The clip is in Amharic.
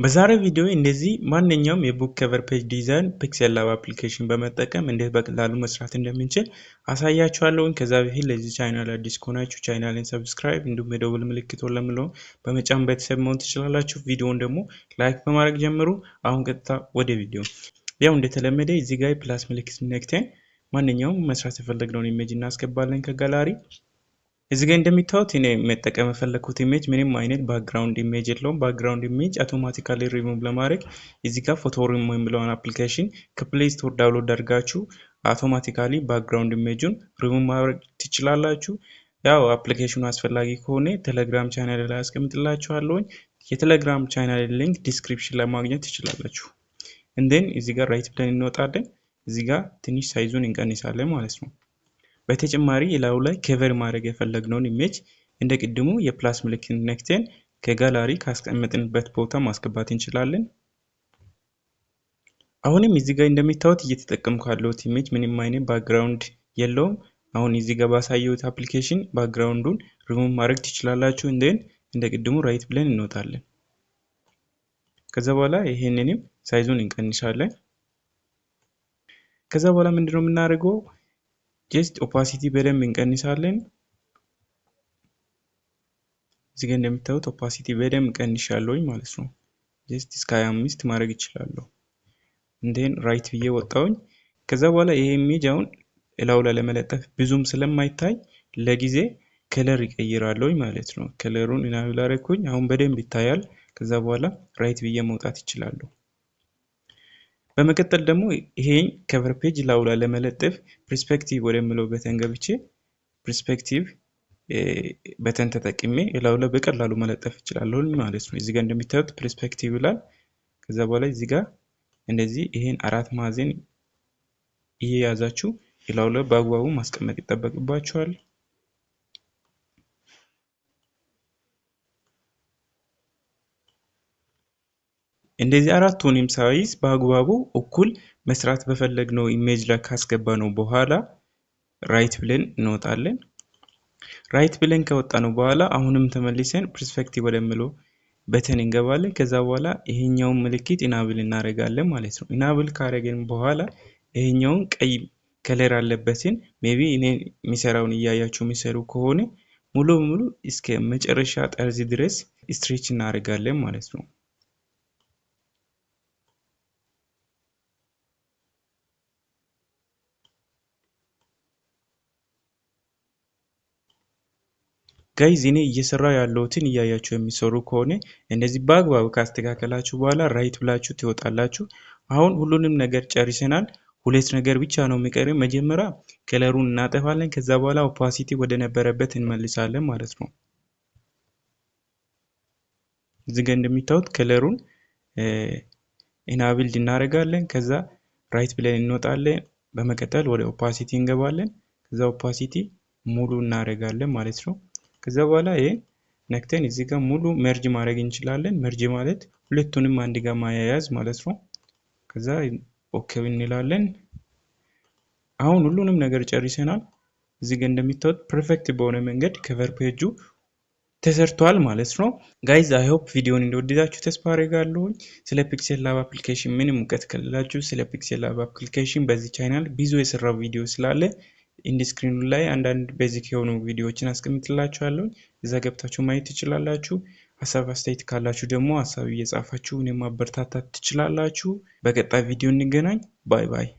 በዛሬው ቪዲዮ እንደዚህ ማንኛውም የ book cover page design PixelLab application በመጠቀም እንዴት በቀላሉ መስራት እንደምንችል አሳያችኋለሁ። ከዛ በፊት ለዚህ ቻናል አዲስ ከሆናችሁ ቻናልን subscribe እንዲሁም የደወል ምልክቱን ለምለውን በመጫን ቤተሰብ መሆን ትችላላችሁ። ቪዲዮውን ደግሞ like በማድረግ ጀምሩ። አሁን ቀጥታ ወደ ቪዲዮ። ያው እንደተለመደ እዚህ ጋር plus ምልክት ነክተን ማንኛውም መስራት የፈለግነውን image እናስገባለን ከጋላሪ። እዚህ ጋር እንደሚታዩት እኔ መጠቀም የፈለኩት image ምንም አይነት ባክግራውንድ ኢሜጅ የለውም። ባክግራውንድ ኢሜጅ አውቶማቲካሊ ሪሙቭ ለማድረግ እዚህ ጋር ፎቶ ሪሙቭ የሚለውን አፕሊኬሽን ከፕሌይ ስቶር ዳውንሎድ አድርጋችሁ አውቶማቲካሊ ባክግራውንድ ኢሜጁን ሪሙቭ ማድረግ ትችላላችሁ። ያው application ኑ አስፈላጊ ከሆነ ቴሌግራም ቻናል ላይ አስቀምጥላችኋለሁ። የቴሌግራም channel link description ላይ ማግኘት ትችላላችሁ። And then እዚህ ጋር right ብለን እንወጣለን። እዚህ ጋር ትንሽ size ኡን እንቀንሳለን ማለት ነው። በተጨማሪ ላዩ ላይ cover ማድረግ የፈለግነውን image እንደ ቅድሙ የ plus ምልክት ነክተን ከጋላሪ ካስቀመጥንበት ቦታ ማስገባት እንችላለን። አሁንም እዚህ ጋር እንደሚታዩት እየተጠቀምኩ ያለሁት image ምንም አይነት background የለውም። አሁን እዚህ ጋር ባሳየሁት አፕሊኬሽን ባክግራውንዱን ሪሙቭ ማድረግ ትችላላችሁ። And then እንደ ቅድሙ right ብለን እንወጣለን። ከዛ በኋላ ይሄንንም size ኡን እንቀንሳለን። ከዛ በኋላ ምንድነው የምናደርገው? Just opacity በደንብ እንቀንሳለን። እዚህ ጋር እንደምታዩት opacity በደንብ ቀንሻለሁኝ ማለት ነው። Just እስከ 25 ማድረግ እችላለሁ። And then right ብዬ ወጣሁኝ። ከዛ በኋላ ይሄ image አሁን እላዩ ላይ ለመለጠፍ ብዙም ስለማይታይ ለጊዜ color ይቀይራለሁኝ ማለት ነው። Color ኡን enable አደረኩኝ። አሁን በደንብ ይታያል። ከዛ በኋላ right ብዬ መውጣት እችላለሁ። በመቀጠል ደግሞ ይሄን cover page ላዩ ላይ ለመለጠፍ perspective ወደሚለው button ገብቼ perspective button ተጠቅሜ ላዩ ላይ በቀላሉ መለጠፍ እችላለሁ ማለት ነው። እዚህ ጋር እንደሚታዩት perspective ይላል። ከዛ በኋላ እዚህ ጋር እንደዚህ ይሄን አራት ማዕዘን እየያዛችሁ ላዩ ላይ በአግባቡ ማስቀመጥ ይጠበቅባችኋል። እንደዚህ አራቱንም size በአግባቡ እኩል መስራት በፈለግነው image ላይ ካስገባነው በኋላ right ብለን እንወጣለን። Right ብለን ከወጣነው በኋላ አሁንም ተመልሰን perspective ወደሚለው button እንገባለን። ከዛ በኋላ ይሄኛውን ምልክት enable እናደርጋለን ማለት ነው። Enable ካደረግን በኋላ ይሄኛውን ቀይ color ያለበትን maybe እኔ የሚሰራውን እያያችሁ የሚሰሩ ከሆነ ሙሉ በሙሉ እስከ መጨረሻ ጠርዝ ድረስ stretch እናደርጋለን ማለት ነው። Guys እኔ እየሰራ ያለሁትን እያያችሁ የሚሰሩ ከሆነ እንደዚህ በአግባቡ ካስተካከላችሁ በኋላ right ብላችሁ ትወጣላችሁ። አሁን ሁሉንም ነገር ጨርሰናል። ሁለት ነገር ብቻ ነው የሚቀረው። መጀመሪያ color ኡን እናጠፋለን። ከዛ በኋላ opacity ወደ ነበረበት እንመልሳለን ማለት ነው። እዚህ ጋር እንደሚታዩት color ኡን enabled እናደርጋለን። ከዛ right ብለን እንወጣለን። በመቀጠል ወደ opacity እንገባለን። ከዛ opacity ሙሉ እናደርጋለን ማለት ነው። ከዛ በኋላ ይሄ ነክተን እዚህ ጋር ሙሉ merge ማድረግ እንችላለን። Merge ማለት ሁለቱንም አንድ ጋር ማያያዝ ማለት ነው። ከዛ okay እንላለን። አሁን ሁሉንም ነገር ጨርሰናል። እዚህ ጋር እንደሚታዩት perfect በሆነ መንገድ cover page ኡ ተሰርቷል ማለት ነው። Guys I hope ቪዲዮን እንደወደዳችሁ ተስፋ አደርጋለሁ። ስለ PixelLab application ምንም እውቀት ከሌላችሁ ስለ PixelLab application በዚህ ቻናል ብዙ የሰራው ቪዲዮ ስላለ end screen ኑ ላይ አንዳንድ basic የሆኑ ቪዲዮዎችን አስቀምጥላችኋለሁ። እዛ ገብታችሁ ማየት ትችላላችሁ። ሀሳብ አስተያየት ካላችሁ ደግሞ ሀሳብ እየጻፋችሁ እኔን ማበረታታት ትችላላችሁ። በቀጣይ ቪዲዮ እንገናኝ። Bye bye።